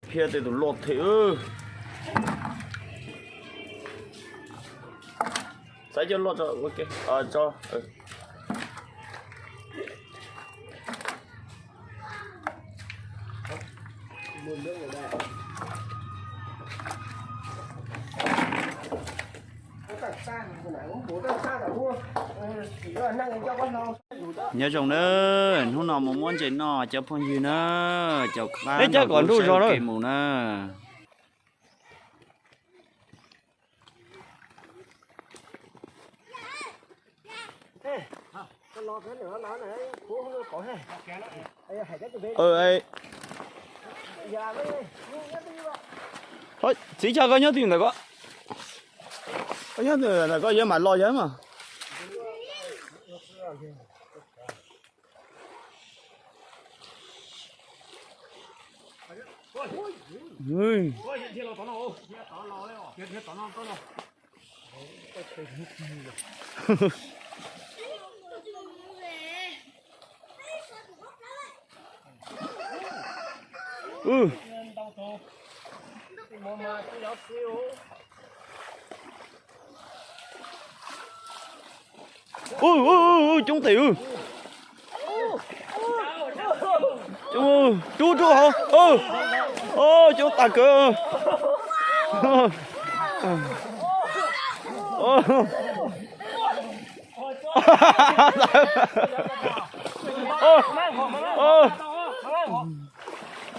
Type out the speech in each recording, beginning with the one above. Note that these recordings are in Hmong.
Phiab tej tus loj thiab. Xaiv cov loj tso ua ke tso. Nyob zoo na, hnub no mus muab ntses noj cov phooj ywg na, caum qab nrog kuv sawv kev mus na. Txiv, cas koj nyob twj ywm ntawm ko? Koj nyob twj ywm ntawm ko, yuav mam los yog mas. Coob tes. Rub rub hauv. Coob tas kawg.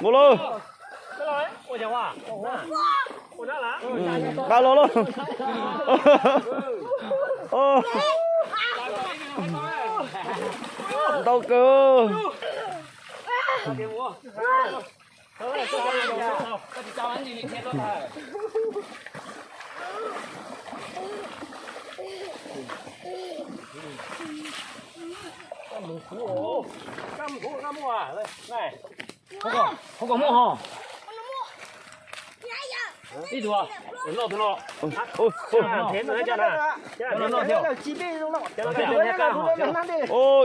Nqus lawm. Nqa los lawm. Ntau kawg. Ib tug, loj tus no.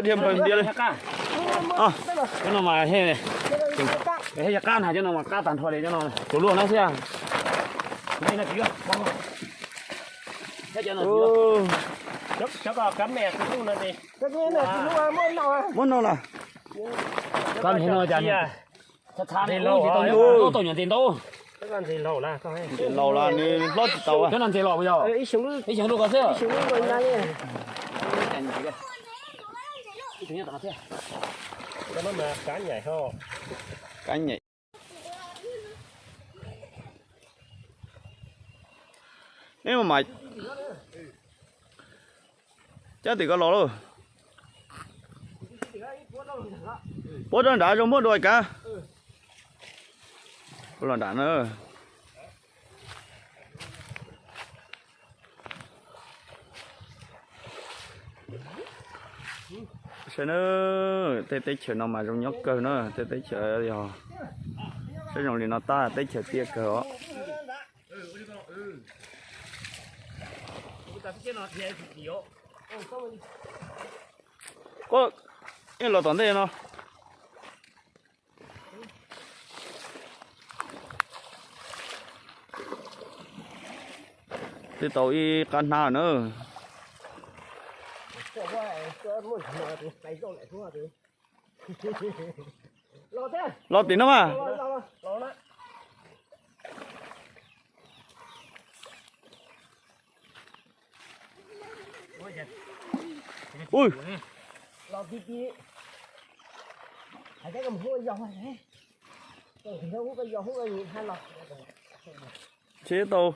Dhia npawg ntiav li. Cov no mas, cov no mas qab ntag, cov no mas qab tag nrho li cov no, cov luaj no xwb. Muab no na. Kab nthe no cas txha txha ne, tsis tau nyuam ntses ntau. Ntses laus los nws hlob tsis tau. Cov no ntses los yog ib xyoo lub ko xwb. Kab nyem. Neb mas mas cab tim ko los lauj. Puab rau nrad zoo muab dua kav. Puab los nrad na. Saib na, tej teb chaws no mas zoo nyob kawg na, tej teb chaws yog saib zoo li no tab teb chaws tiaj kawg os. Koj los tom ntej no. Twb tau ib qab hnab na. Los tim no mas. Ui. Tsis tau.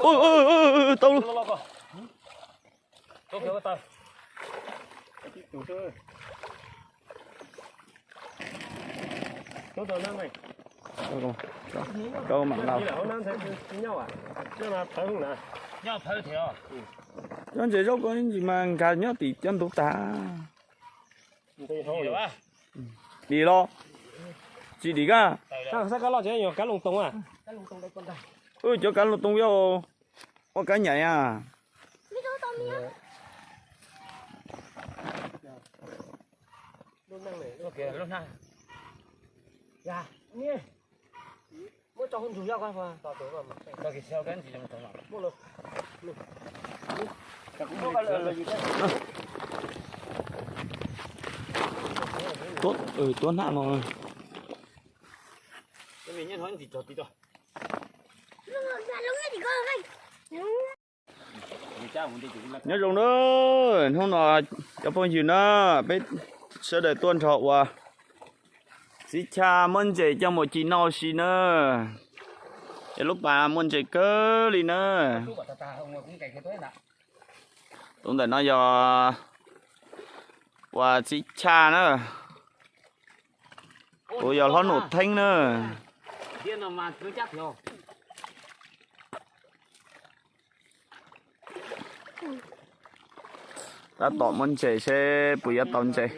Ui, tau. Koj mam nqa. Cov ntses zaub ko ib ntsis mas nkag nyob tim cov ntug tag. Dim los? Tsis dim kab. Cov kav loos toos yog. Ua kab nyaim a. Tuab hnab no. Nyob zoo na, hnub no cov phooj ywg na, peb sawv daws tuaj nrog ua txiv chaj muab ntses coj mus ci noj si na. Es lub pas muaj ntses kawg li na. Tus ntawm no yog ua txiv chaj na. Kuv yog hlob Num Theeb na. Tab tom muab ntses seb puas yuav tau ntses.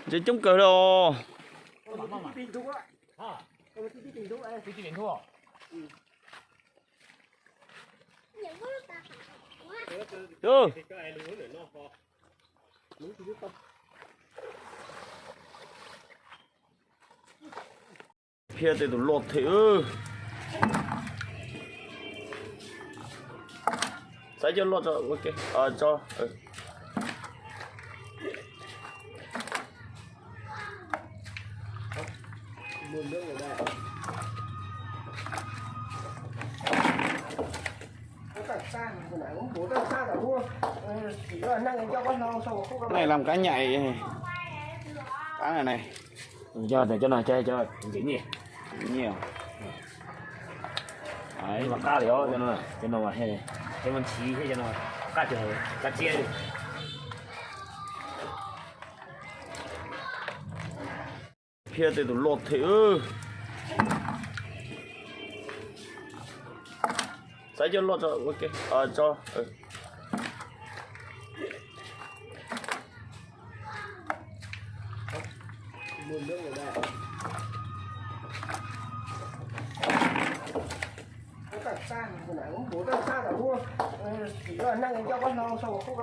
Ntses coob kawg li os. Phiaj tej tus loj thiab. Xav cov loj tso ua ke tso. Neeg lam kab nyaim. Cov no, cov no nyiam. Mas qab li os, cov no, cov no mas, cov no ntshiv thiab, cov no qab tsis, qab tsiab li. Phiaj tej tus loj thiab. Xav cov loj tso ua ke tso.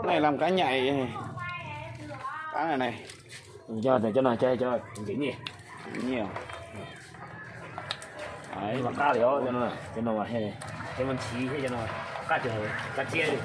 Neeg lam kab nyaim. Qab ne, cov no, cov, cov nyiam. Nyiam. Mas qab li os, cov no, cov no, cov no ntshiv thiab, cov no qab tsis, qab tsiab li.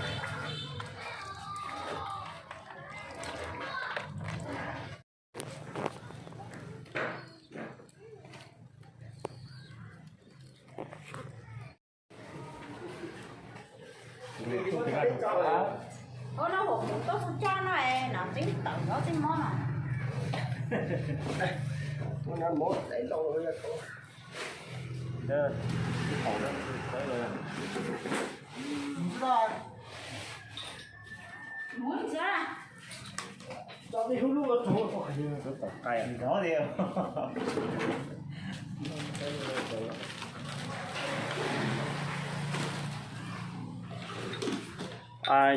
Ai,